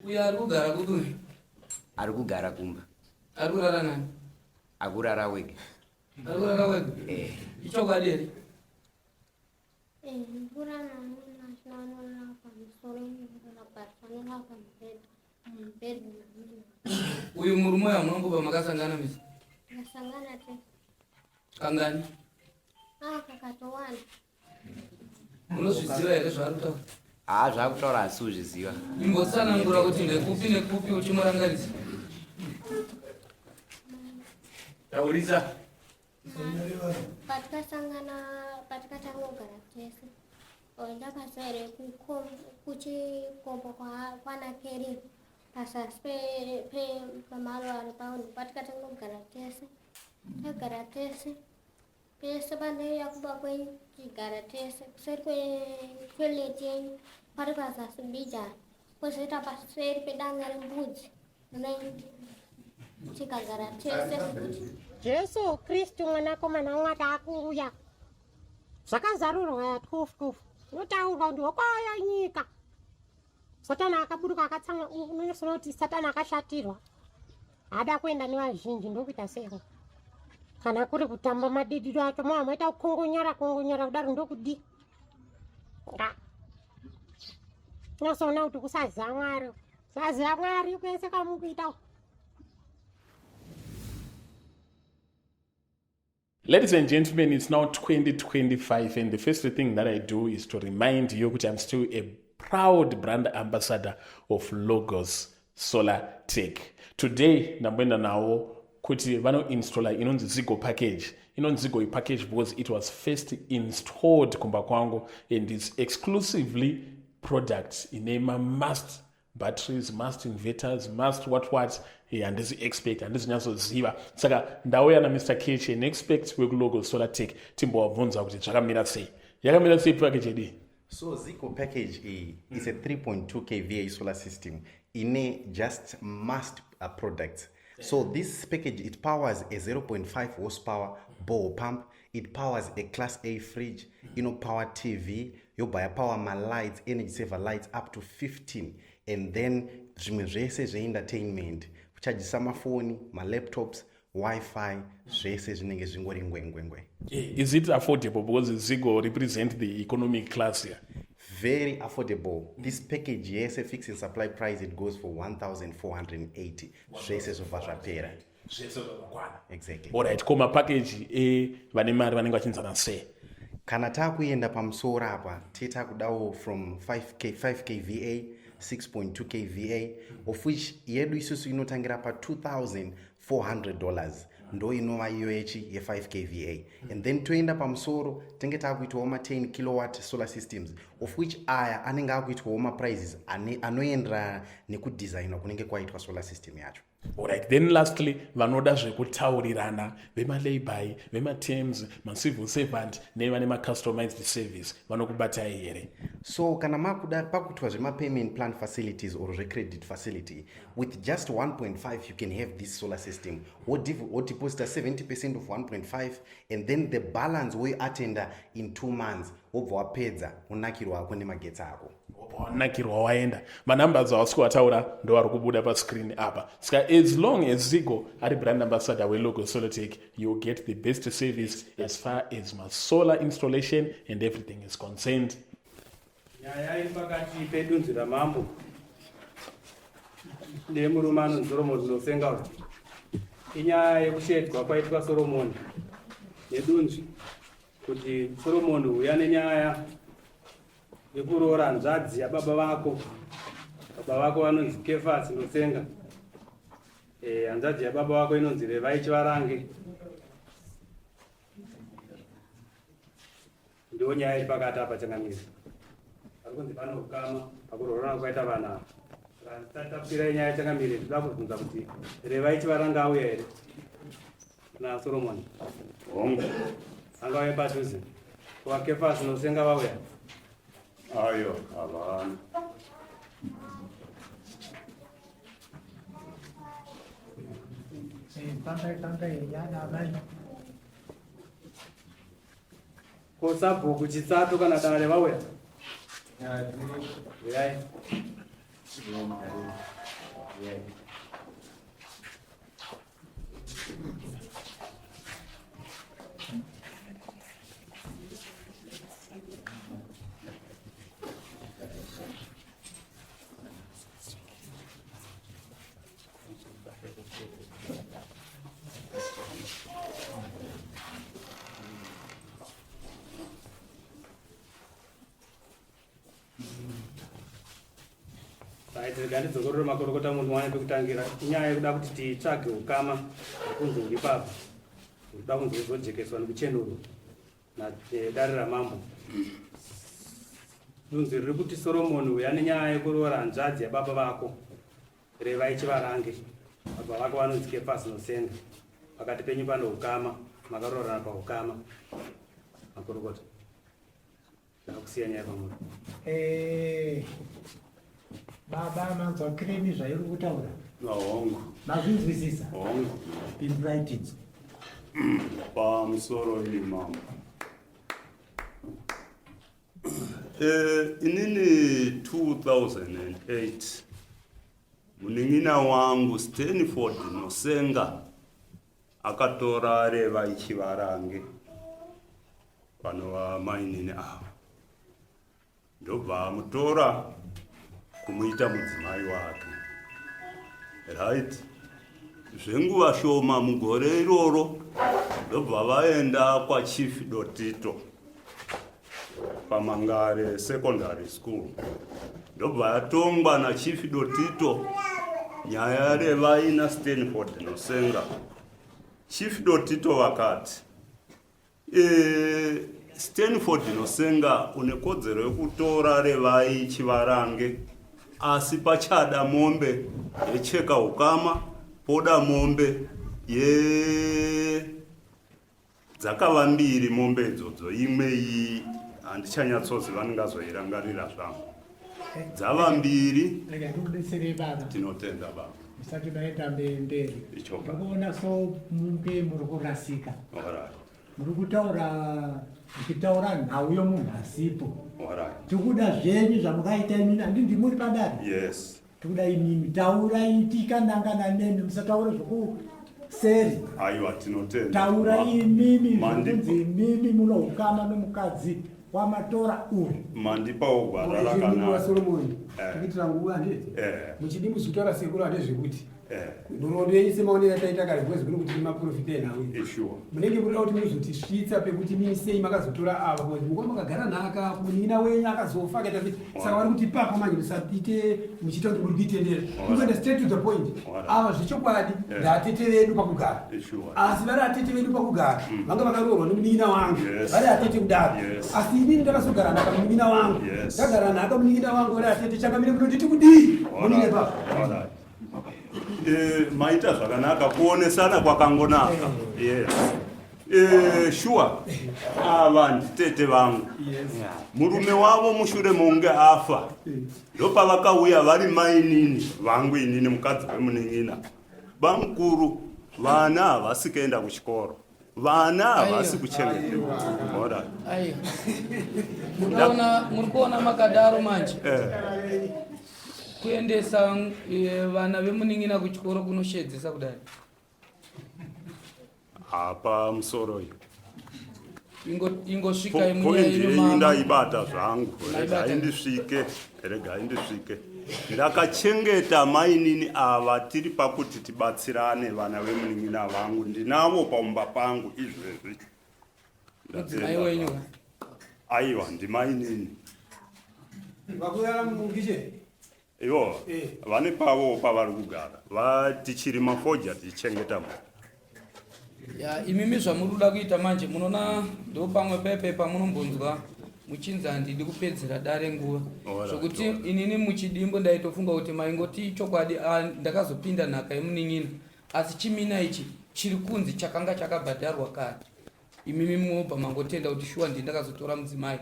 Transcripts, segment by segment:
Uyo ari kugara kupi uyu? Ari kugara kumba. Ari kurara nani? Akurara wega. Ari kurara wega? Eh. Ichokwadi here? Eh, mvura naamwene vacho vanorara pamusoro inorara pasi vanorara pamubhedha mubhedha naamwene. Uyu murume uyu hamuna nguva makasangana mese? Takasangana tese. Kangani? Ah, kakatowanda. Unozviziva here zvaari kutaura? Haa zvaakutaura hasi kuzviziva. Imbotsanangura kuti ndekupi nekupi uchimurangaridza. Taurisa. Patikasangana patikatanga kugara tese ndakazere kuchikomba kwana Keri pasasi pemaruva ari paundi patikatanga kugara tese tagara tese Pese pandaiuya kumba kwenyu tichigara tese kuseri kwetoilet yenyu pari pazasi mbijana pozoita paseri pedanga rembudzi tikagara tese futi. Jesu Kristu mwanakomana waMwari akuuya. Zvakazarurwa ya 12 12 inotaurwa kuti hokoyo nyika. Satani akaburuka akatsamwa unonyatsoona kuti Satani akashatirwa. Haada kuenda nevazhinji ndokuita seiko? Kana kuri kutamba madidiro acho mava maita kukongonyara kongonyara kudaro ndokudii? Nga. Unosoona kuti kusaziva Mwari. Kusaziva Mwari kwese kwamukuita. Ladies and gentlemen, it's now 2025 and the first thing that I do is to remind you that I'm still a proud brand ambassador of Logos Solar Tech. Today, ndamboenda nawo kuti vanoinstalla inonzi Zigo package. Inonzi Zigo package because it was first installed kumba kwangu and it's exclusively product ine ma-must batteries must inverters must what what eh, handisi expect handisi nyatsoziva saka ndauya namr kh an expect wekulogo solar tech timbowabvunza kuti zvakamira sei yakamira sei package yedii so zico package iyi is a 3.2 kva solar system ine just must products so this package it powers a 0.5 horsepower ball pump it powers a class a fridge inopower tv yobva yapower malights energy saver lights up to 15 and then zvimwe zvese zveentertainment kuchajisa mafoni malaptops wifi zvese zvinenge zvingori ngwengwengwe. Is it affordable because Zigo represent the economic class here? Very affordable. This package yese fixing supply price it goes for 1480 zvese zvobva zvapera. Zvese zvakakwana. Exactly. Alright, ko mapackage evane mari vanenge vachinzana sei? Kana takuenda pamusoro apa tee takudawo from 5K, 5 kva 6.2 kva of which yedu isusu inotangira pa 2400 dollars ndo inova iyo yechi ye 5 kva and then toenda pamusoro tenge takuitawo ma 10 kilowatt solar systems of which aya anenge akuitwawo maprices anoenderana nekudesignwa kunenge kwaitwa solar system yacho. Alright, then lastly vanoda zvekutaurirana vemalayby vematerms macivil servant nevane macustomized service vanokubatai here? So kana makuda pakuitwa zvemapayment plan facilities or zvecredit facility with just 1.5 you can have this solar system wodeposita 70 percent of 1.5 and then the balance woiatenda in 2 months wobva wapedza wonakirwa hako nemagetsi ako. Wanakirwa waenda. Manumbers awasi kuataura ndoari kubuda pascreen apa. Saka as long as Zigo ari brand ambassador weLogo Solotech, you'll get the best service as far as masolar installation and everything is concerned. Nyaya iri pakati pedunzi ramambo nemurume anonzi Solomon Nosenga uyu inyaya yekushedzwa kwaitwa Solomon nedunzvi kuti Solomon uya nenyaya yekuroora hanzvadzi yababa vako. Baba vako vanonzi Kefasi Notsenga. Eh, hanzvadzi yababa vako inonzi Revai Chivarange. Ndiyo nyaya iri pakati apa changamire. Pari kunzi pane ukama pakuroorana kwaita vana ava. Saka tisati takwira nyaya changamire tinoda kubvunza kuti Revai Chivaranga auya here na Solomon? Hongu. Angauye padhuze. KuvaKefasi Nosenga vauya? Ayo, havana. Ko sabhuku Chitsato kana dare vauya? Uyai. Right, rega ndidzokorore makorokota munhu wane pekutangira. Inyaya yekuda kuti titsvage ukama kunzi uri papa. Kuda kunzi uzojekeswa nekuchenurwa nedare ramambo. Dunzi riri kuti Solomon uya nenyaya yekuroora hanzvadzi yababa vako. Revai Chivarange. Baba vako vanonzi Kefas Nosenga. Pakati penyu pane ukama, makaroorana paukama. Makorokota. Ndakusiya nyaya pamuri. Eh, baba manzwa kremi zvairi kutaura. Hongu. Mazvinzwisisa? Hongu. Pindurai tinzwe. Pamusoro iyi mambo. Eh, inini 2008 munin'ina wangu Stanford Nosenga akatora Revai Chivarange vanova mainini ava ndobva amutora kumuita mudzimai wake right zvenguva shoma mugore iroro ndobva vaenda kwachief dotito pamangare secondary school ndobva yatongwa nachief dotito nyaya yarevai nastanford nosenga chief dotito vakati E, Stanford Nosenga une kodzero yekutora Revai Chivarange asi pachada mombe yecheka ukama poda mombe ye dzakava mbiri mombe idzodzo imwe iyi handichanyatsoziva ndingazoirangarira zvangu dzava mbiri tinotenda baba musati maenda mberi ndikuona so munge muri kurasika muri kutaura muchitaura nhau yomunhu asipo tikuda zvenyu zvamukaita imini handi ndimuri padare yes tikuda imimi taurai tikanangana nemi musataura zvokuseri aiwa tinotenda taura imimi zvokunzi imimi munoukama nomukadzi wamatora uyu mandipawo gwara rakanaka Solomon eh. kuitira nguva handiti eh. muchidimbu zvitaura sekuru handezvekuti eh. nhoroondo yenyu semaonero ataita kare because kuri kuti maprofita enhau munenge murida kuti muzotisvitsa pekuti mini sei makazotora ava because mukuva makagara nhaka munin'ina wenyu akazofa akaita sei saka vari kuti ipapo manje musaite muchiita kuti muri kuitendera mukuenda straight to the point ava zvechokwadi ndaatete vedu pakugara asi vari atete vedu pakugara mm. vanga vakaroorwa nemunin'ina wangu vari atete kudaro asi inini ndakazogara nhaka munin'ina wangu ndagara nhaka munin'ina wangu vari atete changamire munonditi kudii munine papa eh, maita zvakanaka kuonesana kwakangonaka eh. yes eh, shuwa ava nditete vangu murume wavo mushure mokunge afa ndopavakauya vari mainini vangu inini mukadzi wemunin'ina Bamkuru, vana havasi kuenda kuchikoro, vana havasi kuchengetewa. Alright. Aiwa. Munoona muri kuona makadaro manje. Eh. Kuendesa eh, vana vemunin'ina kuchikoro kunoshedzesa kudai. Apa musoro iyo. Ingosvikai munyaya yenyu ndaibata zvangu. Regai ndisvike, regai ndisvike. Ndakachengeta mainini ava tiri pakuti tibatsirane vana vemunin'ina vangu ndinavo paumba pangu izvezvi. Mudzimai wenyu? Aiwa, ndimainini. Vakurara mukitchen? Ivo eh. vane pavo pavari kugara vatichirima fodya tichichengeta mhuri. Ya imimi zvamuri kuda kuita manje munona ndopamwe pepe pamunombonzwa muchinzi handidi kupedzera dare nguva zvokuti inini muchidimbu ndaitofunga kuti maingoti chokwadi ah, ndakazopinda nhaka yemunin'ina asi chimina ichi chiri kunzi chakanga chakabhadharwa kare imimi mobva mangotenda kuti shuwa ndii ndakazotora mudzimai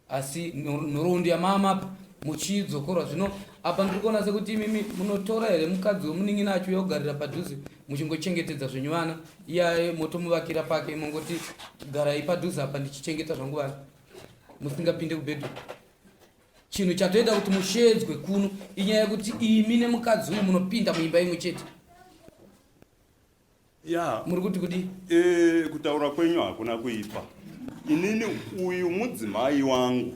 asi nhoroondo yamama apa muchidzokorwa zvino apa ndiri kuona sekuti imimi munotora here mukadzi wemunin'ina achiuya kugarira padhuze muchingochengetedza zvenyu vana iyaye motomuvakira pake mongoti garai padhuze apa ndichichengeta zvangu vana musingapinde kubedroom. Chinhu chatoita kuti musheedzwe kuno inyaya yekuti imi nemukadzi uyu munopinda muimba imwe chete. Ya. Muri kuti kudii? E, kutaura kwenyu hakuna kuipa. Inini uyu mudzimai wangu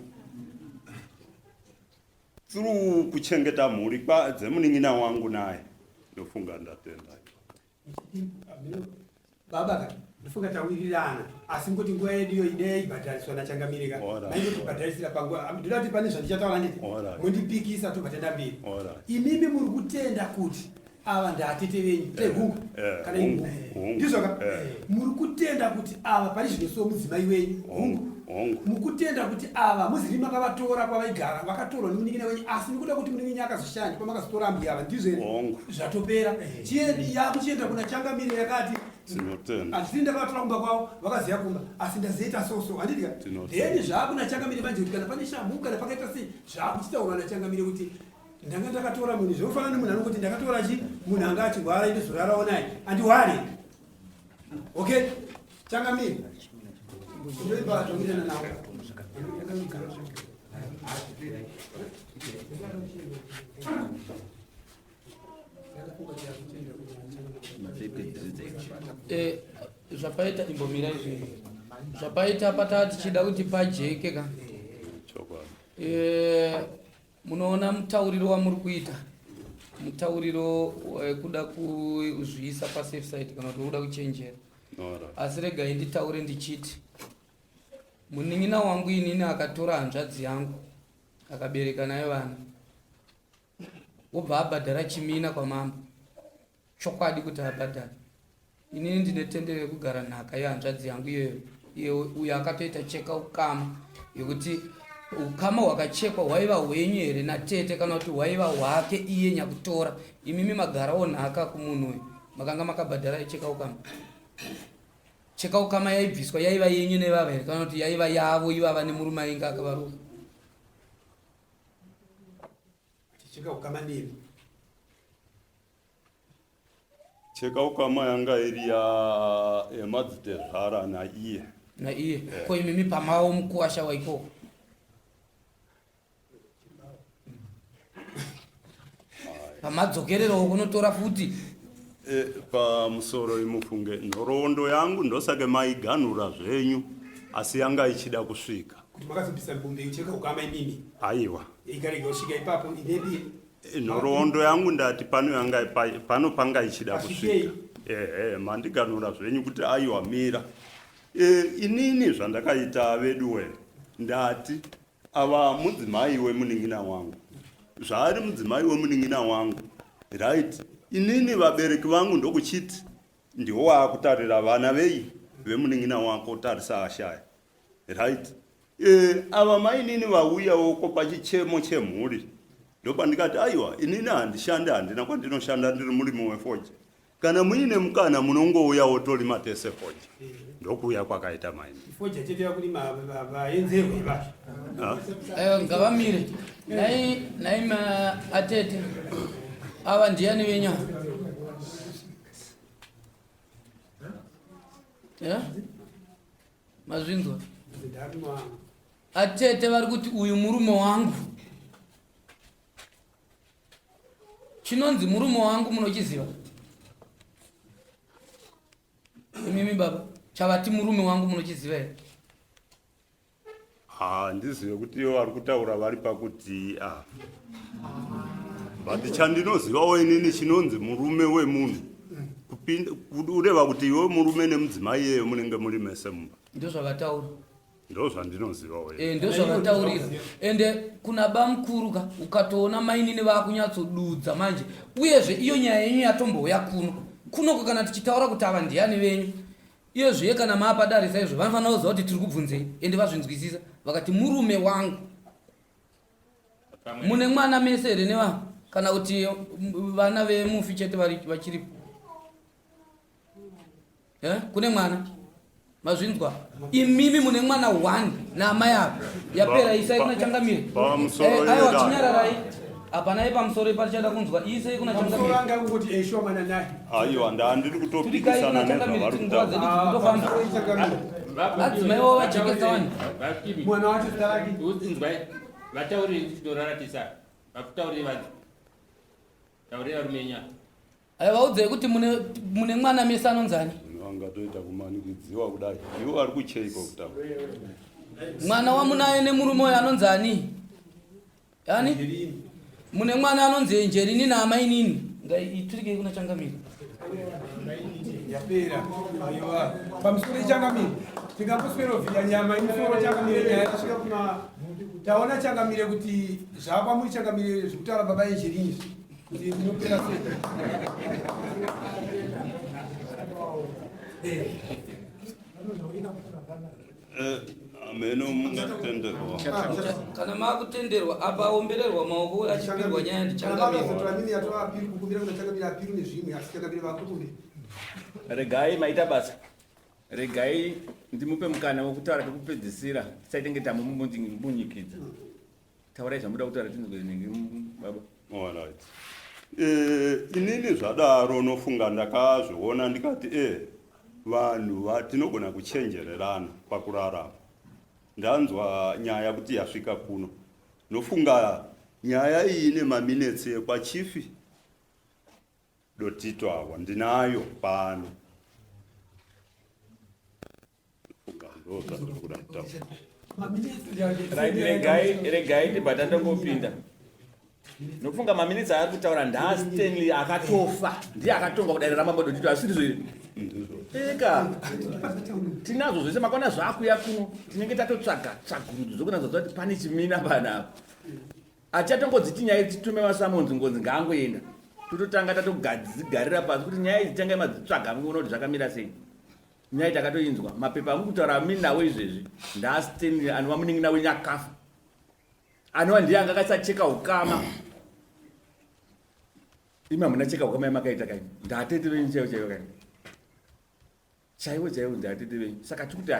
through kuchengeta mhuri dzemunin'ina wangu naye ndofunga ndatenda. Baba ka ndofunga tawirirana asi ngoti nguva yedu iyo idei ibhadhariswa nachangamire ka maingotibhadharisira panguva ndoda kuti pane zvandichataura nditi mondipikisa tobva taenda mberi imimi muri kutenda kuti ava ndaatete venyu tehungu eh, kana inhungu ndizvo ka eh. muri kutenda kuti ava pari zvino so mudzimai wenyu hungu mukutenda kuti ava muziri makavatora kwavaigara vakatorwa nemunin'ina wenyu asi nekuda kuti munin'ina akazoshaya ndipo makazotora ambuya ava ndizvo here zvatopera yakuchienda kuna changamire yakati handisini ndakavatora kumba kwavo vakaziya kumba asi ndazoita soso handiti ka then zvaakuna changamire manje kuti kana pane shamhu kana pakaita sei zvakuchitaurwa nachangamire kuti ndanga ndakatora munhu zvinofanana nemunhu anongoti ndakatora chi munhu anga achirwara indozorarawo naye andiware okay changamire ndoipa tomirana nawo eh, zvapaita imbomira izvi zvapaita pataa tichida kuti pajeke ka eh, Munoona mutauriro wamuri kuita mutauriro wekuda kuzviisa pasafe side kana kuti wekuda kuchenjera. Asi regai nditaure ndichiti munin'ina wangu inini akatora hanzvadzi yangu akabereka nayo vana wobva abhadhara chimina kwamambo chokwadi kuti abhadhara inini ndine tendero yekugara nhaka yehanzvadzi yangu iyoyo iye uyo akatoita cheka ukama yekuti ukama hwakachekwa hwaiva hwenyu here natete kana kuti hwaiva hwake iye nyakutora imimi magarawo nhaka kumunhu uyu makanga makabhadhara icheka ukama cheka ukama yaibviswa yaiva yenyu nevava here kana kuti yaiva yavo ivava nemurume ainge akavarova Cheka ukama nemi. Cheka ukama yanga iri ya yemadzitezvara naiye. Naiye. Yeah. Ko imimi pamawo mukuwasha waikoko. Pamadzokerero kunotora futi. E, pamusoro imufunge nhoroondo yangu ndosake maiganhura zvenyu asi yanga ichida kusvika. Kuti makazobvisa mbumbe cheka ukama imimi. Aiwa. Ikarega kusvika ipapo inepi Nhoroondo yangu ndati pano yanga pano panga ichida kusvika. Ehe, mandiganura zvenyu kuti aiwa mira. E, inini zvandakaita veduwe ndati ava mudzimai wemunin'ina wangu. Zvaari mudzimai wemunin'ina wangu. Right. Inini vabereki vangu ndokuchiti ndiwo waakutarira vana vei vemunin'ina wako tarisa ashaya. Right. Eh, ava mainini vauyawo ko pachichemo chemhuri ndopandikati aiwa inini handishande handina kwandinoshanda ndiri murimi wefodya kana muine mukana munongouyawo torima tese fodya ndokuuya kwakaita mainini fodya chete yakurima vaenzerwe vacho Aiwa ngavamire. Nai nai ma atete. Ava ndiyani venyu? Yeah? Mazvinzwa? Atete vari kuti uyu murume wangu. Chinonzi murume wangu munochiziva? Imimi baba, chavati murume wangu munochiziva here? Handizive kuti ivo vari kutaura vari pakutii ah. But chandinozivawo inini chinonzi murume wemunhu kupinda kureva kuti iwe murume nemudzimai iyeyo munenge muri mese mumba. Ndozvavataura. Ndozvandinozivawo. Eh, ndozvavataurira. Ende kuna bamukuru ka ukatoona mainini vakunyatsodudza manje. Uyezve iyo nyaya yenyu yatombouya kuno. Kunoko kana tichitaura kuti ava ndiyani venyu. Iyo zviye kana maapadare saizvo vanofanira kuziva kuti tiri kubvunzei ende vazvinzwisisa vakati murume wangu. Mune mwana mese here nevana kana kuti vana vemufi chete vachiripo? Eh? Kune mwana? Mazvinzwa? Imimi mune mwana one naamai ava. Yapera isai kuna changamire. Pamusoro eh, aiwa chinyararai. Hapana pamusoro ipa tichada kunzwa isai kuna changamire. Pamusoro anga kungoti eh sure mwana naye. Aiwa ndandiri kutopikisana nezvavari kutaura. Adzimai wavo vajekesa wani. Mwana wacho zita rake. Inzwai. Vataurire tichitorara tisa. Vakutaurire vanzi. Taurira varume enyu ava. Aya vaudzei kuti mune mune mwana mese anonzani? Vangatoita kumanikidziwa kudai. Ivo vari kucheiko kutaura. Mwana wamunaye nemurume uyo anonzani? Yani? Mune mwana anonzi Angelini naamainini. Ngaiturike kuna changamire. Yapera. Aiwa. Pamusoro changamire. Tingamboswerovhiya nyama imusoro changamire nyaya yasvika kuma taona changamire kuti zvakwamuri changamire zvekutaura baba Angelini izvi. Kuti inopera sei. Eh, ameno mungatenderwa. Kana makutenderwa apa aombererwa maoko achipirwa nyaya ndichangamire. Regai maita basa. Regai ndimupe mukana wekutaura kekupedzisira tisaitenge tamumbunyikidza. Taurai zvamuda kutaura tinzwe nenge baba. Alright. Eh, inini zvadaro nofunga ndakazviona ndikati eh vanhu vatinogona kuchenjererana pakurarama. Ndanzwa nyaya kuti yasvika kuno. Nofunga nyaya iyi ine maminetsi ekwachifi Dotito awa ndinayo pano. Right, regai regai tibva tatongopinda nokufunga maminitsi aari kutaura ndaastanley akatofa ndiye akatonga kudare ramambo dotito asiri zvo here eka tinazvo zvese makaona zvaakuya kuno tinenge tatotsvaga tsvagurudzo dzokunatsa kuti pane chimina panapa Hatichatongodziti nyaya idzi titume masamonzi ngonzi ngaangoenda. Tototanga tatogadzigarira pasi kuti nyaya idzi tangai madzitsvaga muone kuti zvakamira sei. Nyaya takatoinzwa mapepa amuri kutaura aminawo izvezvi ndaaStanley anova munin'ina wenyu akafa. Anova ndiye anga akasacheka ukama. Imi hamuna cheka ukama yamakaita kaini. Ndaatete venyu chaivo chaivo kaini. Chaivo chaivo ndeatete venyu saka tiri kuti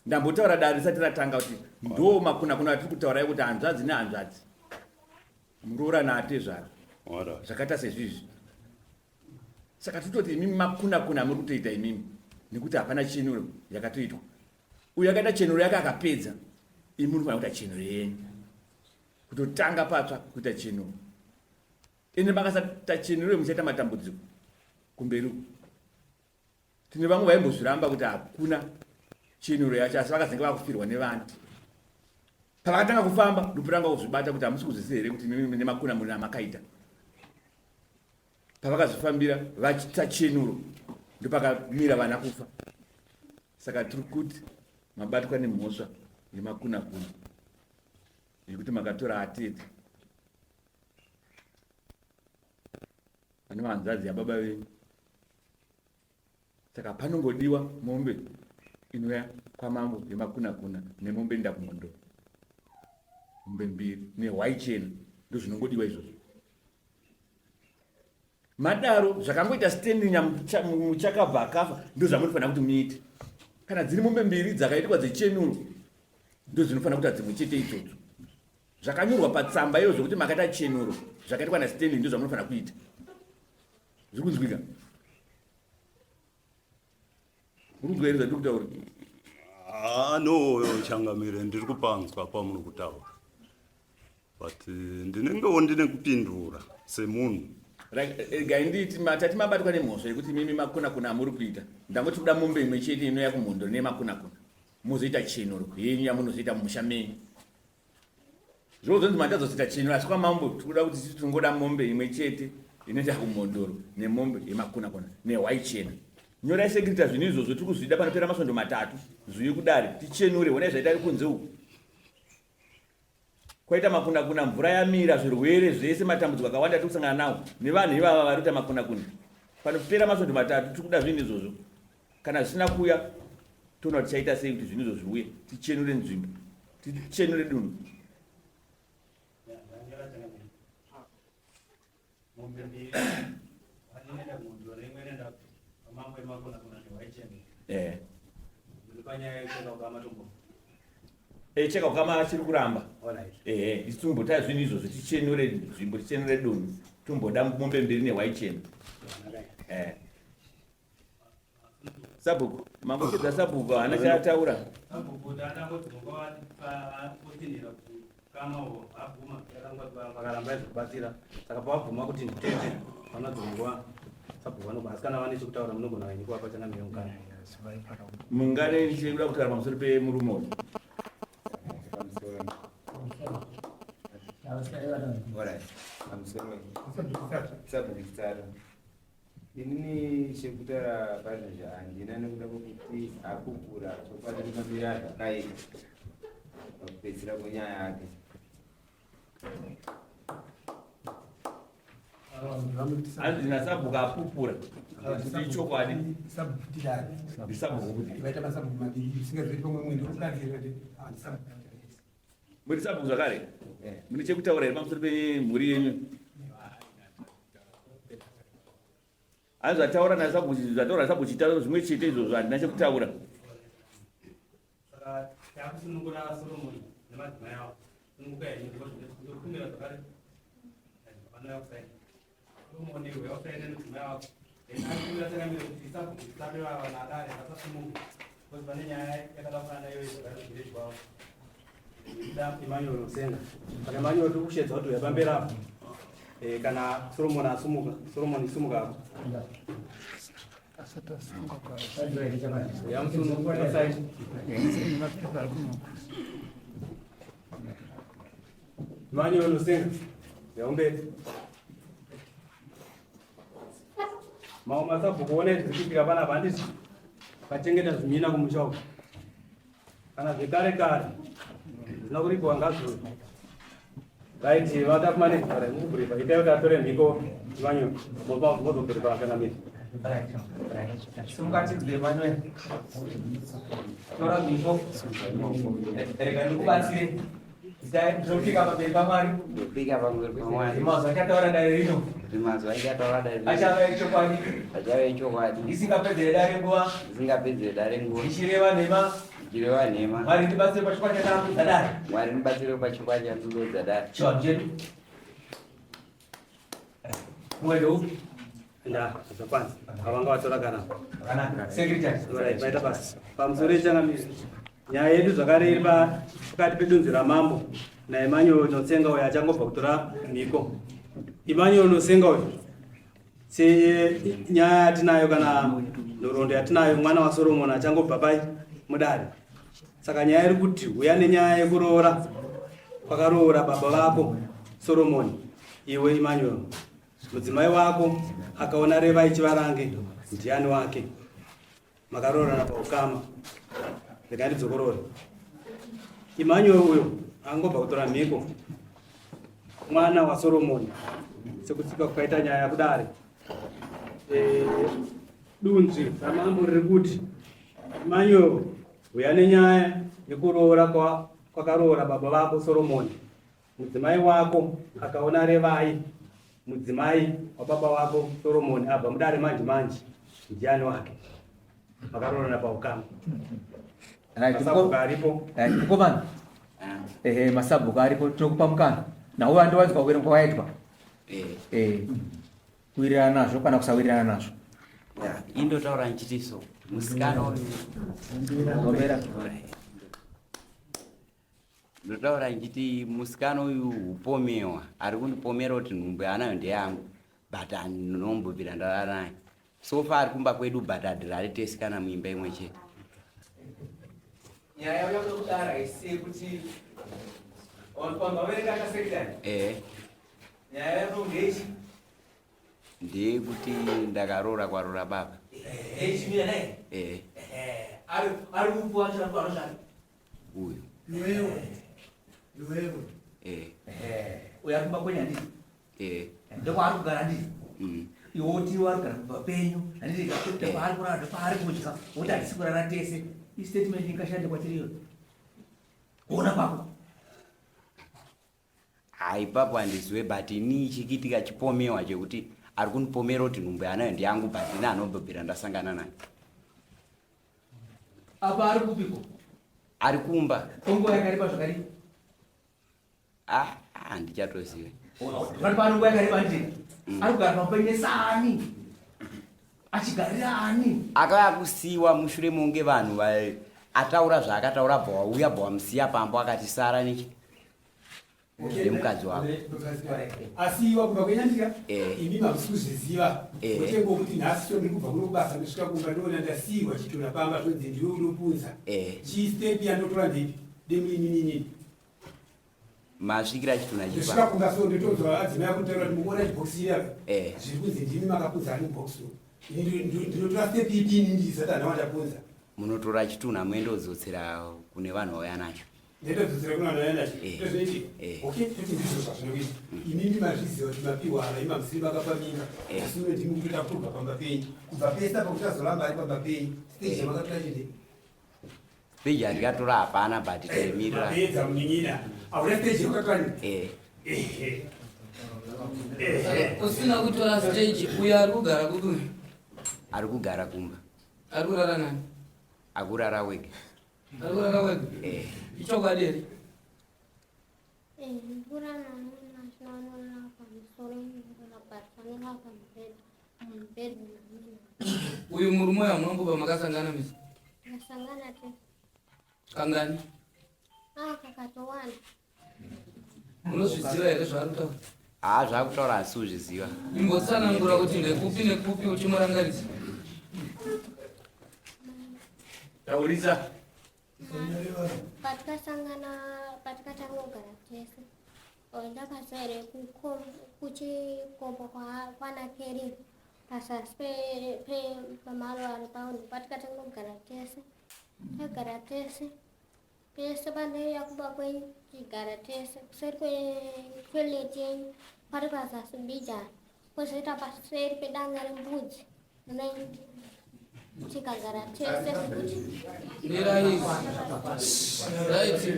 ndambotaura dare risati ratanga kuti ndo makuna kuna atiri kutaura yekuti hanzvadzi nehanzvadzi muroora naatezvara zvakaita sezvizvi saka tototi imimi makuna kuna muri kutoita imimi nekuti hapana chenuro yakatoitwa uyo akaita chenuro yake akapedza imi munofanira kuita chenuro yenyu kutotanga patsva kuita chenuro ende makasata chenuro muchaita matambudziko kumberi uku Tine vamwe vaimbozviramba kuti hakuna chenuro yacho asi vakazenge vakufirwa nevana. Pavakatanga kufamba ndopotanga kuzvibata kuti hamusi kuzviziva here kuti mimi nemakuna muri amakaita. Pavakazvifambira vachita chenuro ndopakamira vana kufa. Saka tiri kuti mabatwa nemhosva yemakuna kuna yekuti makatora atete vane hanzvadzi yababa venyu Saka panongodiwa mombe inouya kwamambo yemakunakuna nemombe inoenda kumhondoro. Mombe mbiri nehwai chena ndozvinongodiwa izvozvo. Madaro zvakangoita Stanley Muchakabva akafa ndozvamunofanira kuti muite. Kana dziri mombe mbiri dzakaitwa dzechenuro ndozvinofanira kuita dzimwe chete idzodzo. Zvakanyorwa patsamba iyo zvekuti makaita chenuro zvakaitwa naStanley ndozvamunofanira kuita. Zviri kunzwika? Uri kunzwa here zvandiri kutaura? Ah, no changamire ndiri kupanzwa pamuri kutaura but eh, ndinengewo ndine kupindura semunhu Regai nditi matati mabatwa nemhosva yekuti mimi makunakuna amuri kuita. Ndangoti kuda mombe imwe chete inouya kumhondoro nemakunakuna. Mozoita chenuro yenyu yamunozoita mumusha menyu. Zvozonzi matazoita chenuro asi kwamambo tikuda kuti tisi tingoda mombe imwe chete inoita kumhondoro nemombe yemakunakuna nehwai chena. Nyorai sekirita zvinhu izvozvo tiri kuzvida panopera masvondo matatu zviuye kudare tichenure honai zvaita kunze uku. Kwaita makunakuna mvura yamira zvirwere zvese matambudziko akawanda tiri kusangana nawo nevanhu ivava vari kuita makunakuna. Panopera masvondo matatu tiri kuda zvinhu izvozvo. Kana zvisina kuuya toona kuti tichaita sei kuti zvinhu izvo zviuye tichenure nzvimbo tichenure dunhu. Eh. Eh, cheka ukama achiri kuramba ehe isu tombota zvinhu izvozvo tichenure nzvimbo tichenure dunhu tomboda mombe mbiri nehwai chena eh. Sabhuku, mambochedza sabhuku haana chaataura. Sabhuku Ukama uhwo vabvuma vakaramba vachibatsira saka pavabvuma kuti nditete vanadzongwa sabhuku vanogona asi kana vane chekutaura munogona henyu kuvapa changamire mukana. Mungane chekuda kutaura pamusoro pemurume uyu. Inini chekutaura pazvo handina nekuda kwekuti akukura chokwadi nemamiro azvakaita pakupedzisira kwenyaya yake. Hanzi nasabhuku apupura kuti ichokwadi. Ndisabhuku kuti. Vaita masabhuku maviri usingazivi pamwe mwendo ukadira ndisabhuku. Muri sabhuku zvakare? Mune chekutaura here pamusoro pemhuri yenyu? Hanzi zvataura nasabhuku zvataura nasabhuku chitaura zvimwe chete izvozvo handina chekutaura. Saka takusunungura Solomon nemadzimai avo. Sununguka henyu ndokumbira zvakare. Vanouya kusaina. Solomon uya usaine nemudzimai wako. Then akumbira changamire kuti sabhuku tisape vana adare vasasununguka. Because vane nyaya yakada kufanana iyoyo zvakare kuvillage kwavo. Ida Emmanuel Musenga. Saka Emmanuel tiri kushedza kuti uya pamberi apo. Eh, kana Solomon asumuka, Solomon isumuka apo. Emmanuel Musenga. Yaumberi. Mamwe masabhuku one zviri kuitika panapa handiti vachengeta zvimina kumusha uku. Kana zvekare kare zvisina kuripiwa ngazviuye. Right, vata kumanejera vari mukubhuripa. Itai kuti atore mhiko Emmanuel. Mozobhuripa kana miri. Simuka tibve Emmanuel. Tora mhiko. Rega ndikubatsire. Ndinopika pamberi paMwari. Ndinopika pamberi paMwari. Mazwi achataura dare rino. Mazwi achataura dare rino. Achava echokwadi. Achava echokwadi. Isingapedzere dare nguva. Isingapedzere dare nguva. Ichireva nhema. Ichireva nhema. Mwari ndibatsire pachokwadi chandakudza dare. Mwari ndibatsire pachokwadi chandakudza dare. Chivanhu chedu. Mwendo upi? Nda, zvakwanzi. Avanga vatora kana. Zvakanaka. Secretary. Right, vaita basa. Pamusoro yechangamire. Nyaya yedu zvakare iri pakati pedunzi ramambo naEmmanuel Notsenga uyo achangobva kutora mhiko. Emmanuel Notsenga uyu senyaya yatinayo kana nhoroondo yatinayo mwana waSoromoni achangobva pai mudare. Saka nyaya iri kuti uya nenyaya yekuroora kwakaroora baba vako Soromoni iwe Emmanuel. Mudzimai wako akaona Revai Chivarange ndiani wake? Makaroorana paukama. Rega ndidzokorore. Emmanuel uyo angobva kutora mhiko mwana waSoromoni sekutsika kwakaita nyaya kudare. E, dunzvi ramambo riri kuti Emmanuel uya nenyaya yekuroora kwakaroora baba vako Soromoni. Mudzimai wako akaona Revai, mudzimai wababa wako Soromoni abva mudare manje manje, ndiani wake? Makaroorana paukama. Masabhuku aripo. Mukomana. Ehe, masabhuku aripo, tinokupa mukana. Nauyo andowanzwa kuverengwa kwaitwa. Eh. Eh. Kuwirirana nazvo kana kusawirirana nazvo. Indotaura ndichiti so. Musikana uyu. Gomera. Ndotaura ndichiti musikana uyu hupomewa ari kundipomera kuti nhumbu yaanayo ndeyangu but andinombobvira ndarara naye so far ari kumba kwedu but hatirari tese kana muimba imwe chete. Nyaya yauya kudara haisi yekuti vanhu vaverenga kasekretary. Eh. Nyaya yako ndeichi? Ndeyekuti ndakaroora kwaroora baba. Ndeichimira naye? Eh. Ari ari upo wacho anoshanda? Uyu. Iwewe. Iwewe. Eh. Eh. Uyu ari kumba kwenyu handiti? Eh. Ndokwaari kugara handiti? Mm. Iwe woti wari kugara kumba penyu handiti? Ndokwaari kurara ndokwaari kudya woti hatisi kurara tese. Istatement ingashande kwatiri iyoyo. Kuona kwako. Haa ipapo handiziwe but ini chikiitika chipomewa chekuti ari kundipomera kuti nhumbu yaanayo ndeyangu but ini anombobvira ndasangana naye. Apa ari kupiko? Ari kumba. Konguva yakareba zvakadii? Ah, handichatozive. Vari pano nguva yakareba handiti? Ari kugara pamba penyu nesani. Achigarira ani? Akauya kusiiwa mushure monge vanhu va ataura zvaakataura bva wauya bva wamusiya pamba wakati sara nechi. Ndemukadzi wako. Asi wakubva kwenyandika Eh. imi mamusi kuzviziva Eh. mutengo wekuti nhasi so ndiri kubva kuno kubasa ndosvika kumba ndoona ndasiiwa chitunha pamba zvonzi ndiwe unopunza Eh. chii step yandotora ndeipi demuininini Masvikira chitunha ndosvika chipa. kumba so ndotonzwa adzimai akutaura kuti mukuona chibhokisi iya Eh. zviri kunzi ndimi makapunza ani mubhokisi ndinotora step ipi ini ndisati handina wandapunza Munotora chitunha muendozotsera kune vanhu vauya nacho. Ndetodzosera kuna vanhu vaya nacho. Eh. Ndozvinoitika. Eh. Okay, toti ndizvo zvazvinokuita. Imimi mazviziva kuti mapiwa ava imi hamusiri makapa mimba. Eh. Asi uno ndimi kutotakurwa pamba penyu. Kubva pese apa kuti azoramba ari pamba penyu. Stage yamakatora chete. Stage yandikatora hapana but taimirira. Mapedza munin'ina. Hauna stage yakatora ni? Eh. Ehe. Saka usina kutora stage uyo ari kugara kupi uyu? Ari kugara kumba. Ari kurara nani? Akurara wega. Ari kurara wega? Eh. Ichokwadi here? Mvura namuna tinonorara pamusoro panorara pamubhedha mubhedha namuna. Uyu murume uyu hamunambobva makasangana misi? Tikasangana te Kangani? ah kakatowanda. Unozviziva here zvaari kutaura? Haa zvakutaura asi uzviziva. Imbotsanangura kuti ndekupi nekupi uchimurangarisa. Taurisa. Patikasangana patikatanga kugara tese ndakaziva here kuchikomba kwana Keri pasasi pamaruva ari paundi patikatanga kugara tese tagara tese pese pandaiuya kumba kwenyu tichigara tese kuseri kwetoilet yenyu pari pazasi mbijana kwozoita paseri pedanga rembudzi renyu tikagara tese futi. Mirai. Right.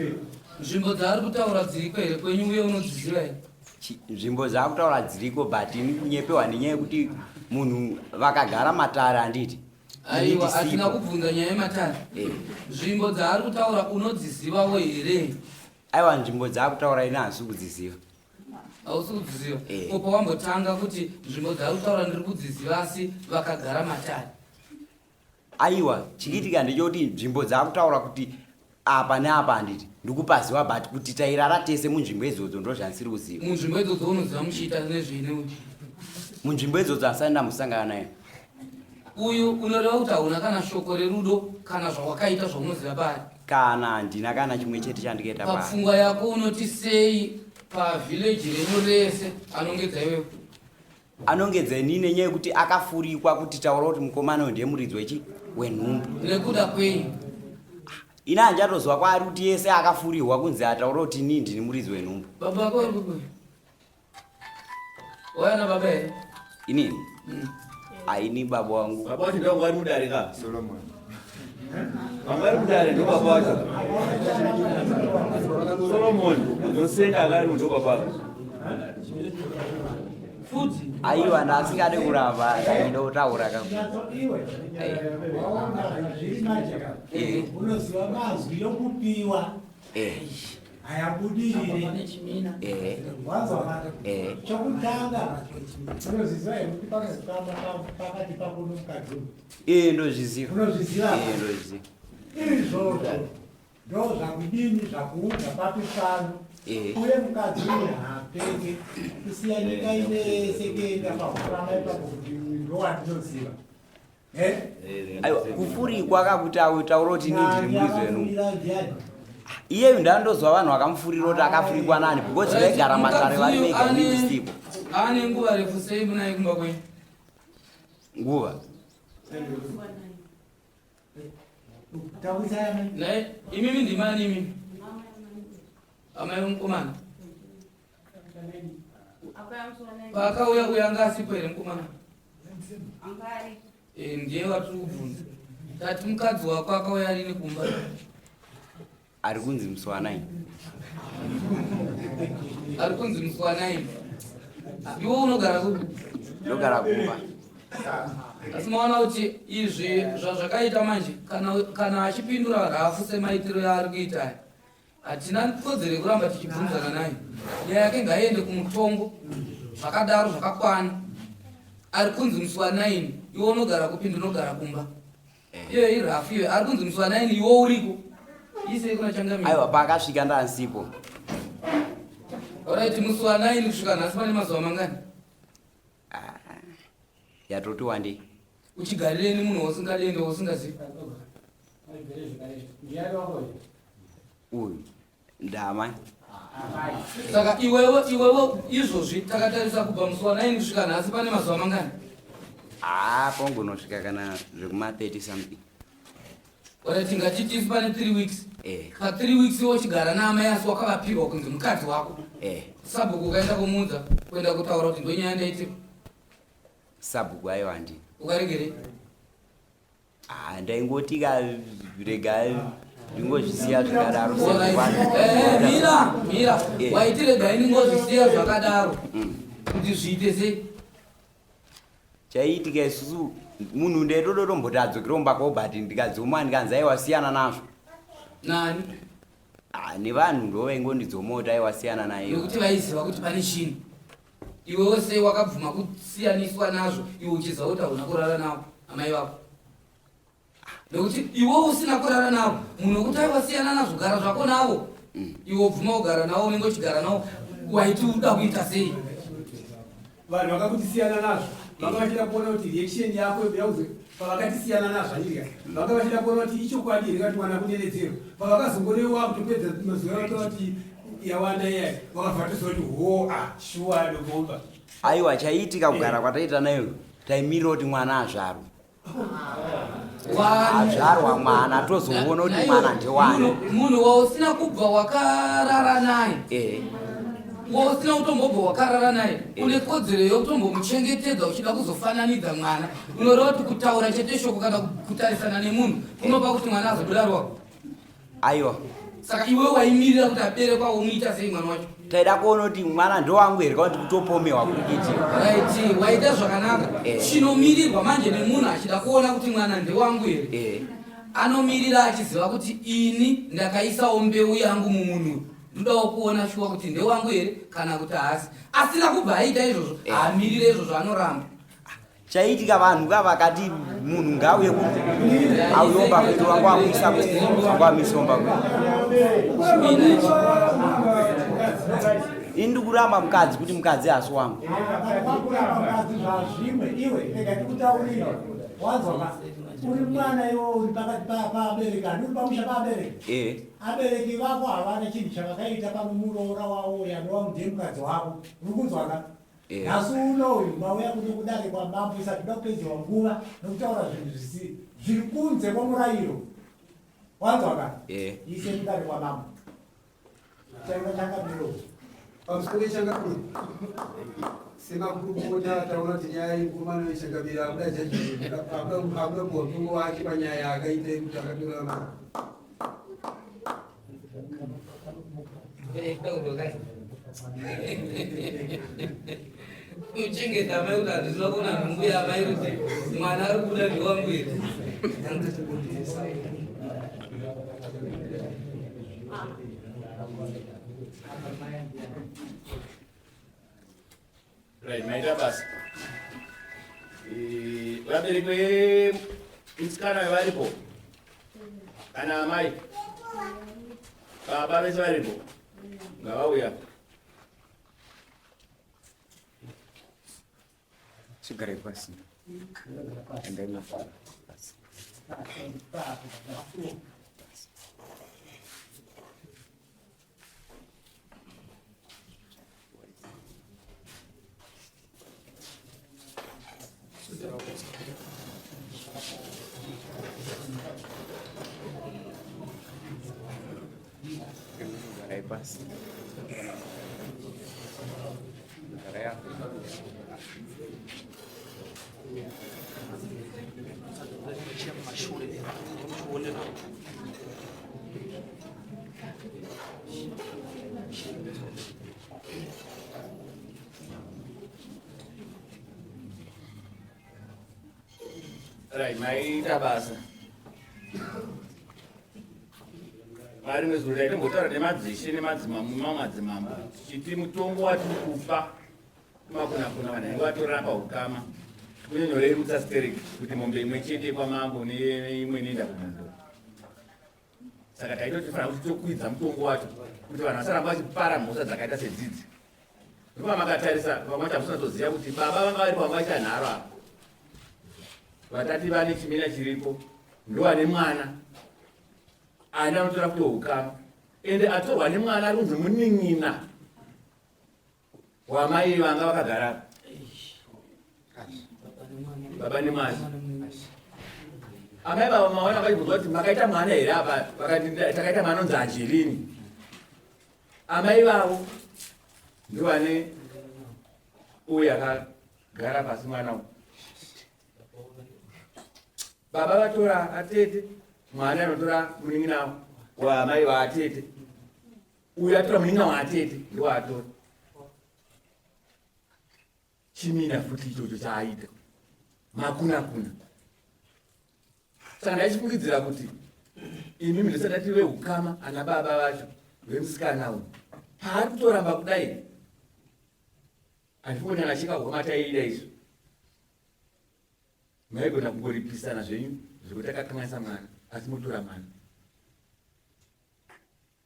Nzvimbo dzaari kutaura dziriko here kwenyu uye unodziziva here? Nzvimbo dzaakutaura dziriko but ini kunyepewa nenyaya yekuti munhu vakagara matare handiti. Aiwa, hatina kubvunza nyaya yematare. Eh. Nzvimbo dzaari kutaura unodzizivawo here? Aiwa nzvimbo dzaakutaura ini handisi kudziziva. Hausi kudziziva. Eh. Ko pawambotanga kuti nzvimbo dzaari kutaura ndiri kudziziva asi vakagara matare. Aiwa chikiitika ndechekuti nzvimbo dzaakutaura kuti apa neapa handiti ndikupaziva but kuti tairara tese munzvimbo idzodzo ndo zvandisiri kuziva. Munzvimbo idzodzo unoziva muchiita nezvei neuyu? Munzvimbo idzodzo handisati ndambosangana naye. Uyu unoreva kuti hauna kana shoko rerudo kana zvawakaita zvaunoziva paari? Kana handina kana chimwe chete chandikaita paari. Papfungwa yako unoti sei pavillage renyu rese anongedza iwewe? Anongedza inini nenyaya yekuti akafurikwa kuti taura kuti mukomana uyu ndiye muridzi wechi wenhumbu. Nekuda kwei? Ini handichatozwa kwaari kuti yese akafurirwa kunzi ataura kuti inini ndini muridzi wenhumbu. Baba vako vari kupi? Waya nababa here? Inini? Aini baba wangu. Baba wacho ndovangu vari mudare ka? Solomon. Vanga vari mudare ndo baba wacho. Solomon unosenga akari ndo baba wako. Futi. Aiwa ndasingade kuramba ndaida kutaura ka. Iwe, waona zviri manje ka? Eh. Unoziva mazwi yokupiwa Eh. hayabudirire. Eh. Wanzwa Eh. chokutanga unozviziva here kuti pane ukama pakati pako nomukadzi uyu? Eh ndozviziva. Unozviziva? Eh ndozviziva. Izvozvo ndo zvakudini zvakuudza papi pano. Eh. Uye mukadzi uyu haapenge kusiya nyika inese kuenda pahurama ipapo kuti uyu ndowandinoziva. Eh? Aiwa kufurikwa kakuti awe taura kuti inini ndiri muridzi wenhumbu. Akafurira ndiani? Iyeyu ndandozwa vanhu vakamufurira kuti akafurikwa nani because vaigara matare vari vega inini ndisipo. Ane nguva refu sei munaye kumba kwenyu? Nguva. Naye imimi ndimani imimi? Amai vemukomana. Paakauya uya anga asipo here mukomana? Eh, ndiye watiri kubvunza. Tati mukadzi wako akauya rini kumba? Ari kunzi musi wa 9. Ari kunzi musi wa 9. Iwe unogara kupi? Ndogara kumba. Asi maona kuti izvi zvazvakaita manje kana achipindura rafu semaitiro yaari kuita aya. Hatina kodzero yekuramba tichibvunzana naye. Nyaya yake ngaiende kumutongo zvakadaro zvakakwana. Ari kunzi musi wa 9 iwe unogara kupi? Ndinogara kumba. Iyo irafu iyo. Ari kunzi musi wa 9 iwe uriko. Isei kuna changamire. Aiwa paakasvika ndansipo. Alright, musi wa 9 kusvika nhasi pane mazuva mangani? Ah, yatoti wandei. Uchigarireni munhu wausingadi ende wausingazivi? Uyu ndamai. Saka iwewe iwewe izvozvi takatarisa kubva musi wa 9 kusvika nhasi pane mazuva mangani? Ah, pongonosvika kana zvekuma 30 something. Alright, ngatiti pane 3 weeks. Eh. Pa 3 weeks iwe uchigara naamai asi wakavapirwa kunzi mukadzi wako. Eh. Sabhuku ukaenda kumuudza kuenda kutaura kuti ndonyaya ndaitirwa. Sabhuku aiwa handina. Ukaregerei? Ah, ndaingoti ka rega ndingozvisiya zvakadaro. Eh, mira, mira. Eh. Waiti regai ndingozvisiya zvakadaro. Kuti zviite sei? Chaiitika isusu munhu ndaitodotomboti adzokere kumba kwavo but ndikadzoma ndikanzi aiwa siyana nazvo. Nani? Ah, nevanhu ndo vaingondidzoma kuti aiwa siyana naye. Nekuti vaiziva kuti pane chinhu. Iwewe sei wakabvuma kusiyaniswa nazvo iwe uchiziva kuti hauna kurara navo amai vako? Nekuti iwe usina kurara navo munhu wekuti aiwa siyana nazvo gara zvako navo. Iwe ubvuma kugara navo unenge uchigara navo waiti uda kuita sei? Vanhu vakakuti siyana nazvo vanga vachida kuona kuti reaction yako yauze pavakati siyana nazvo anyika vanga vachida kuona kuti ichokwadi here kati mwana kunenedzero pavakazongorewa kutopedza mazuva avo kuti yawanda iyayi vakabva toziva kuti ho a shuwa ndogomba. Aiwa chaiitika kugara kwataita nayo taimirira kuti mwana azvarwe. Azvarwa mwana tozoona kuti mwana ndewani. Munhu wausina kubva wakarara naye. Eh. Wausina kutombobva wakarara naye une kodzero yekutombomuchengetedza uchida kuzofananidza mwana. Unoreva kuti kutaura chete shoko kana kutarisana nemunhu kunopa kuti mwana azobuda rwako. Aiwa. Saka iwe waimirira kuti aberekwa womuita sei mwana wacho? Taida kuona kuti mwana ndowangu here kana kuti kutopomewa kuri kuitika. Right, waita zvakanaka. Chinomirirwa manje nemunhu achida kuona kuti mwana ndewangu here. Anomirira achiziva kuti ini ndakaisawo mbeu yangu mumunhu. Ndodawo kuona shuwa kuti ndewangu here kana kuti haasi. Asina kubva aita izvozvo, haamirire izvozvo anoramba. Chaiitika vanhu ka vakati munhu ngauye ku auye omba kwedu wanga wamuisa wanga wamisa omba kwedu. Ini ndikuramba mukadzi kuti mukadzi haasi wangu. Kuramba mukadzi zvazvimwe iwe rega ndikutaurire wanzwa ka uri mwana iwe uri pakati paabereki handi uri pamusha paabereki. Abereki vako havana chinhu chavakaita pamuroora wavo uyo anova ndiye mukadzi wako uri kunzwa ka. Nhasi uno uyu mauya kuno kudare kwamambo isati toda kupedzewa nguva nokutaura zvinhu zvisi zviri kunze kwomurayiro. Wanzwa ka? Ise kudare kwamambo. Taura changamire. Pamusoro changamire. Semakurukota taona kuti nyaya yemukomana wechangamire akuda judgment akuda kupuwa mutongo wake panyaya yaakaita yekuti akatora mari. Kuchengeta amai kuti handisina kuona nhumbu yaamai kuti mwana ari kubuda ndewangu here. Right, maita basa. Vabereki vemusikana varipo kana amai baba vese varipo ngavauya. Chigarai pasi. Endai mafara pasi. Garai pasi. Garai apo. Right, maita basa. Marimwe zuro taitombotaura nemadzishe nemadzimambo mamadzimambo tichiti mutongo watiri kupa kumakunakuna vanhu vanenge vatorapa ukama kunyanyorerutsa stereki kuti mombe imwe chete kwamambo neimwe inoenda kumhondoro. Saka taitotifanira kuti tokwidza mutongo wacho kuti vanhu vasaramba vachipara mhosva dzakaita sedzidzi. Ndopa makatarisa vamwe vacho hamusina kuti baba vanga vari pamwe vaita nharo apa. Vatati vane chimina chiripo ndovane mwana ani anotora kuti hukama ende atorwa nemwana ari kunzi munin'ina wamai vanga vakagara baba nemwana amai baba mawana vachibvunzwa kuti makaita mwana here apa vakati takaita mwana onzi angelini amai vavo ndovane uyu akagara pasi mwana uyu baba vatora atete mwana anotora munin'ina waamai vaatete uyu atora munin'ina waatete ndiwaatora chimina futi ichocho chaaita makuna kuna saka ndaichifungidzira kuti imi ndisati ndati veukama ana baba vacho vemusikana uyu paari kutoramba kudai handifungi kuti anacheka homa taiida izvo maigona kungoripisana zvenyu zvekuti akakanganisa mwana asi motora mwana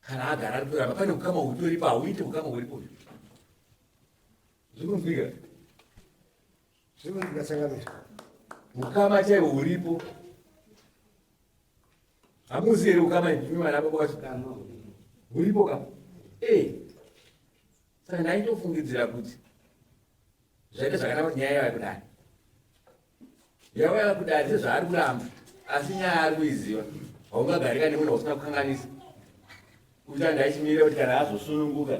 kana agara ari kutoramba pane ukama hutoripo hauite ukama huripo zvikunzwika zvikunzwika changamira ukama chaiwo huripo hamuzi here ukama imi vana baba vacho huripo ka e saka ndaitofungidzira kuti zvaita zvakanaka kuti nyaya yava kudai yauya kudai sezvaari kuramba asi nyaya ari kuiziva haungagarika nemunhu wausina kukanganisa kuita ndaichimirira kuti kana azosununguka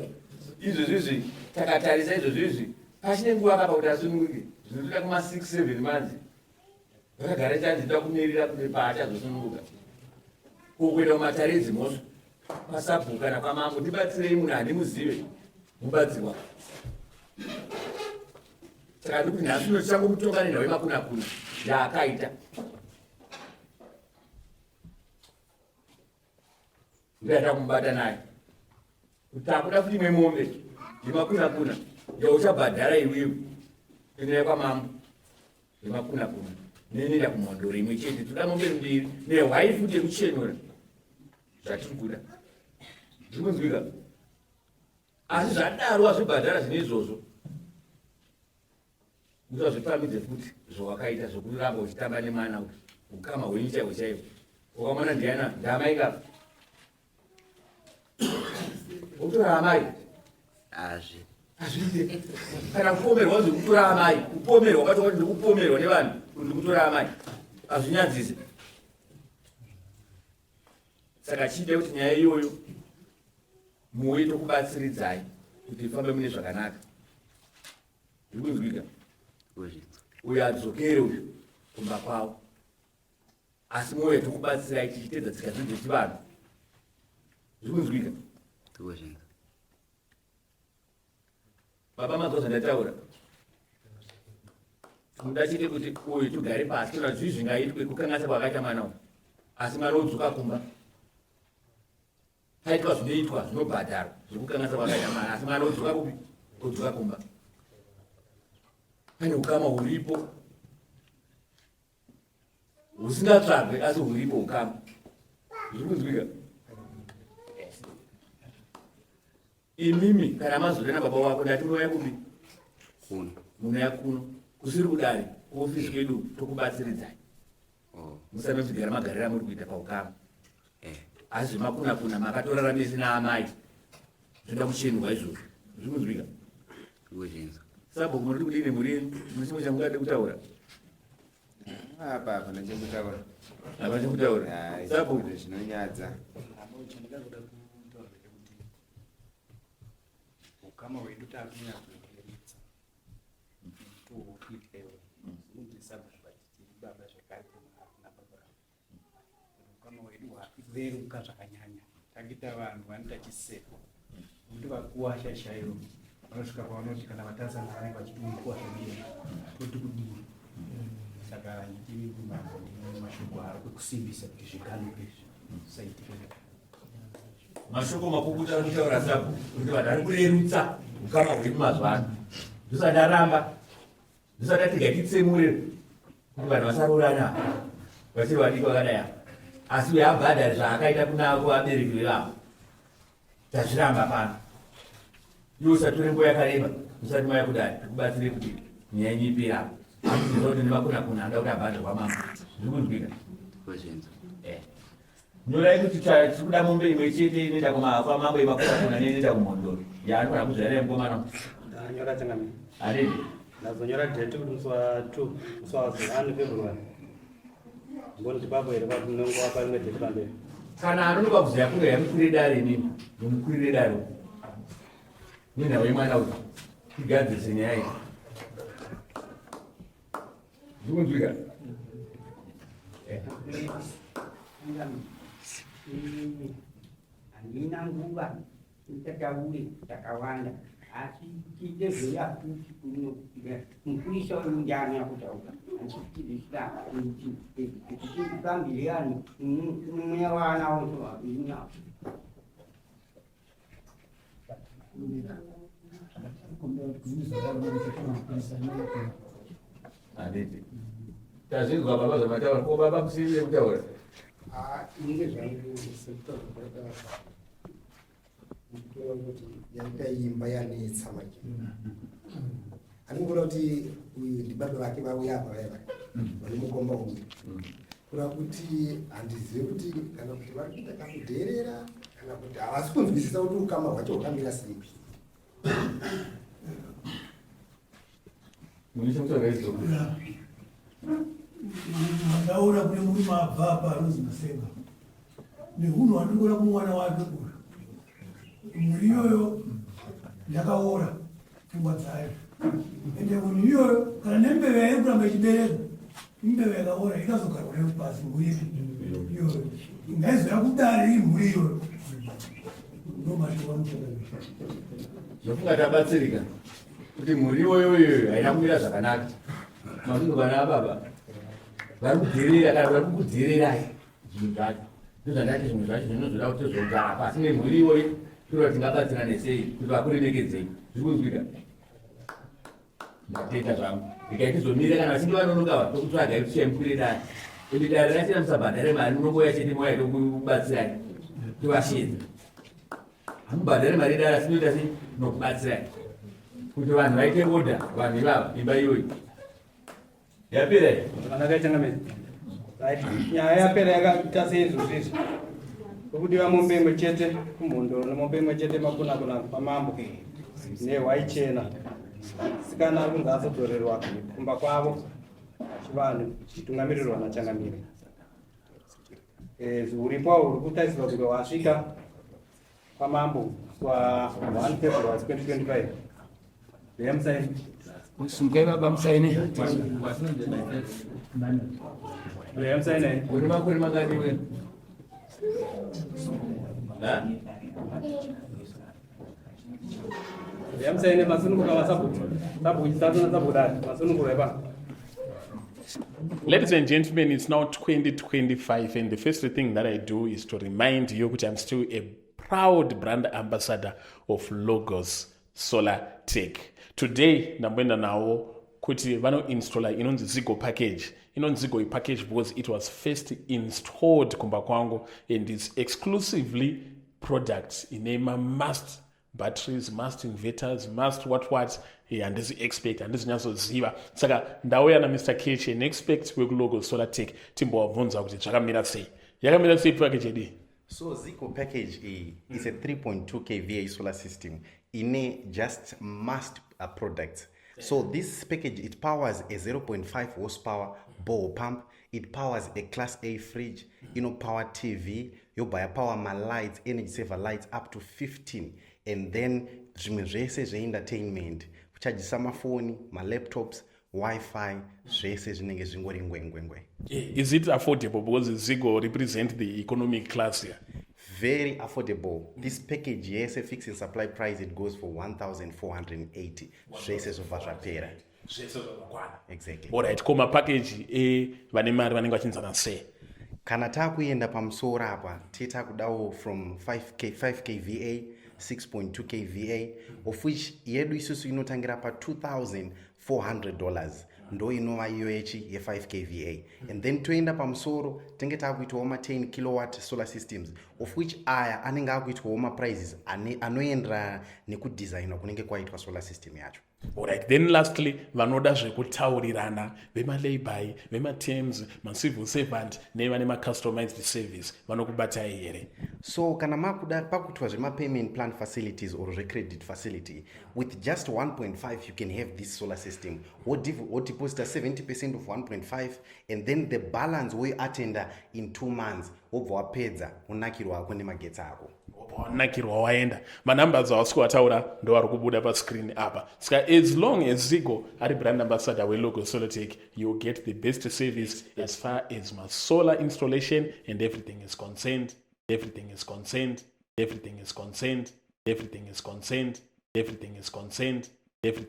izvozvi izvi takatarisa izvozvi izvi pachine nguva kapa kuti asununguke zvinotoda kuma 6 7 months vakagara chanzi toda kumirira kuti paachazosununguka ko kuenda kumatare edzimhosva kwasabhuku kana kwamambo ndibatsirei munhu handimuzive mubatsirwa saka ndikuti nhasi uno tichangomutonga nenhau yemakunakuna yaakaita ndoyata kumubata naye kuti takuda futi imwe mombe yemakunakuna yauchabhadhara iwewe inoya kwamambo yemakunakuna nenoenda kumhondoro imwe chete toda mombe mbiri nehwai futi yekuchenura zvatiri kuda zviri kunzwika asi zvadaro wazvibhadhara zvine izvozvo usazvipamidze futi zvawakaita zvokuramba uchitamba nemwana uyu ukama hwenyu chaihwo chaihwo ukamona ndiana ndamai ka ukutora amai azvi azviite kana kupomerwa kunzi kutora amai kupomerwa kwacho kuti ndikupomerwa nevanhu kuti ndikutora amai azvinyadzise saka chiite kuti nyaya iyoyo muuye tokubatsiridzai kuti ifambe mune zvakanaka zviri kunzwika uyo adzokere uyu kumba kwavo asi muuye tokubatsirai tichitedza tsika dzedu dzechivanhu zviri kunzwika Baba manzwa zvandataura. Tinoda chete kuti uyu tugare pasi toona zvii zvingaitwe kukanganisa kwakaita mwana uyu. Asi mwana odzoka kumba. Paitwa zvinoitwa zvinobhadharwa zvekukanganisa kwakaita mwana asi mwana odzoka kupi? Odzoka kumba. Pane ukama huripo husingatsvagwe asi huripo ukama. Zviri kunzwika? Imimi kana mazoda nababa wako ndati munouya kupi? Kuno. Munouya kuno. Kusiri kudare kuofisi kwedu tokubatsiridzai. Oh. Musanozvigara magariro amuri kuita paukama. Eh. Asi zvemakuna kuna makatorara mese naamai. Zvinoda kuchenurwa izvozvo. Zviri kunzwika? Kuzvinzwa. Sabhuku munoti kudini mhuri yenyu? Mune chimwe chamungade kutaura? Apa hapana chekutaura. Hapana chekutaura. Sabhuku zvinonyadza. Ukama hwedu takunyatsoreredza tokuitewo unzi sabhuku but tiri baba zvekare kuna baba ukama hwedu hwakureruka zvakanyanya takuita vanhu vanoita chiseko nokuti vakuwasha chaivo vanosvika pavanoti kana vatarisana vanenge vachiti mukuwasha dii toti kudii saka ndiri kumambo ndine mashoko ari ekusimbisa kuti zviganuke izvi zvisaitike Mashoko makukuta ari kutaura sabhuku kuti vanhu vari kurerutsa ukama hwedu mazuva ano. Ndosati aramba, ndosati ati ngatitsemure kuti vanhu vasaroorana vachiri vadiki vakadai apa. Asi uyo abhadhari zvaakaita kuna kuvabereki vevavo. Tazviramba pano. Iwe usatore nguva yakareba. Musati mauya kudare tikubatsire kuti nyaya yenyu ipere apo. Asi kuti nemakunakuna anoda kuti abhadharwa kwamambo. Zviri kunzwika? Eh. Nyorai kuti tiri kuda mombe imwe chete inoenda kwamambo yemakunakuna neinoenda kumhondoro. Yaanofanira kuzvarira mukomana. Ndanyora changamire. Handiti? Ndazonyora date kuti musi wa 2 musi wa 1 February. Mboni tipapo here papo munongo wapa rimwe date pamberi. Kana anonoka kuzoya kuno yamukwire dare inini, ndomukwirire dare uku. Nenhau yemwana uyu. Tigadzirise nyaya iyi. Zvikunzwika? Eh. Handina nguva Tisataure takawanda asi tiite zveyafuti kuno mupurisa uyu ndiani akutaura achitibvisira kuti tifambire vanhu mweya waanawo inawo. Handiti. Tazvinzwa baba zvamataura. Ko baba musiri kutaura. Ah, inge zvangu sekutaura kwakadaro. Ndikuona kuti yaita imba yanetsa manje. Andikuona kuti uyu ndibaba vake vauya apa vaya vaya. Vanomukomba uyu. Kureva kuti handizive kuti kana kuti vari kuita kakudheerera kana kuti havasi kunzwisisa kuti ukama hwacho hwakamira sei. Ndaona kune murume abva apa anonzi Masenga nehunhu hwandingoona kumwana wake uyu mhuri iyoyo yakaora pfungwa dzayo ende munhu iyoyo kana nembeve yairi kuramba ichibereka imbeve yakaora ikazogarwa nayo pasi mhuri iyoyo ingaizoya kudare imhuri iyoyo ndo mashoko anotaura. Zvofunga tabatsirika kuti mhuri iyoyo iyoyo haina kumira zvakanaka. Mazungu vana baba vari kudherera kana vari kukudhererai zvinhu zvacho. Ndozvandati zvimwe zvacho zvinozoda kuti tozogara pasi nemhuri iyoyo toda kuti tingabatsirane sei kuti vakuremekedzei. Zviri kunzwika? Ndatenda zvangu. Regai tizomira kana vachinge vanonoka va tokutsvagai kuti chiyai mukwire dare. Ende dare rachena musabhadhare mari munongouya chete mouya tokubatsirai tovashedza. Hamubhadhare mari yedare asi inoita sei nokubatsirai kuti vanhu vaite order vanhu ivava imba iyoyi. Yapera iyi. Zvakanaka changamire. Right. Nyaya yapera yakaita seizvozvo izvi. Kukudiwa mombe imwe chete kumhondoro nemombe imwe chete makuna kuna kwamambo nehwai chena. Sikana ari kunzi azodzorerwa kumba kwavo chivanhu chichitungamirirwa nachangamire. Eh, uripo uri kutarisirwa kunge wasvika kwamambo kwa 1 February 2025. Reya musaini. Simukai baba musaini. Reya musaini. Uri makore mangani iwe? Ha? Reya musaini masununguka vasabhuku. Sabhuku chitatu nasabhuku dare. Masunungurwa ipano. Ladies and gentlemen, it's now 2025 and the first thing that I do is to remind you kuti I'm still a proud brand ambassador of Logos Solar Tech. Today, ndamboenda nawo kuti vanoinstalla inonzi Zigo package. Inonzi Zigo package because it was first installed kumba kwangu and it's exclusively products ine ma-must batteries, must inverters, must what what. Handisi expert, handisi nyatsoziva. Saka ndauya naMr Ketch, an expert wekuLogos Solar Tech, timbovabvunza kuti zvakamira sei. Yakamira sei package yedu? So Zico package iyi is a 3.2 kVA solar system ine just must products. So this package, it powers a 0.5 horsepower bore pump, it powers a class A fridge, inopower TV, yobva yapower malights, energy saver lights up to 15, and then zvimwe zvese zveentertainment, kuchajisa mafoni, malaptops, wifi, zvese zvinenge zvingori ngwengwengwe. Is it affordable? Because Zigo represent the economic class here. Very affordable. This package yese, fixing supply price, it goes for 1480, zvese zvobva zvapera. Zvese zvakakwana. Exactly. Alright, ko mapackage evane mari vanenge vachinzana sei? Kana taakuenda pamusoro apa, tee takudawo from 5K, 5 kVA, 6.2 kVA, of which yedu isusu inotangira pa $2400, ndo inova iyo yechi ye5 kVA, and then toenda pamusoro tenge taakuitawo ma10 kilowatt solar systems, of which aya anenge akuitwawo maprices anoenderana nekudesignwa kunenge kwaitwa solar system yacho. Alright, then lastly, vanoda zvekutaurirana, vemalayby, vematerms, macivil servant nevane macustomized service, vanokubatai here? So kana makuda pakuitwa zvemapayment plan facilities or zvecredit facility, with just 1.5 you can have this solar system. Wodeposita 70% of 1.5 and then the balance woiatenda in 2 months, wobva wapedza, unakirwa ako nemagetsi ako. Wanakirwa, waenda. Manumbers awasi kuwataura ndo ari kubuda pascreen apa. Saka as long as Zigo ari brand ambassador weLogo Solotech, you get the best service as far as masolar installation and everything is concerned, everything is concerned, everything is concerned, everything is concerned, everything is concerned, everything.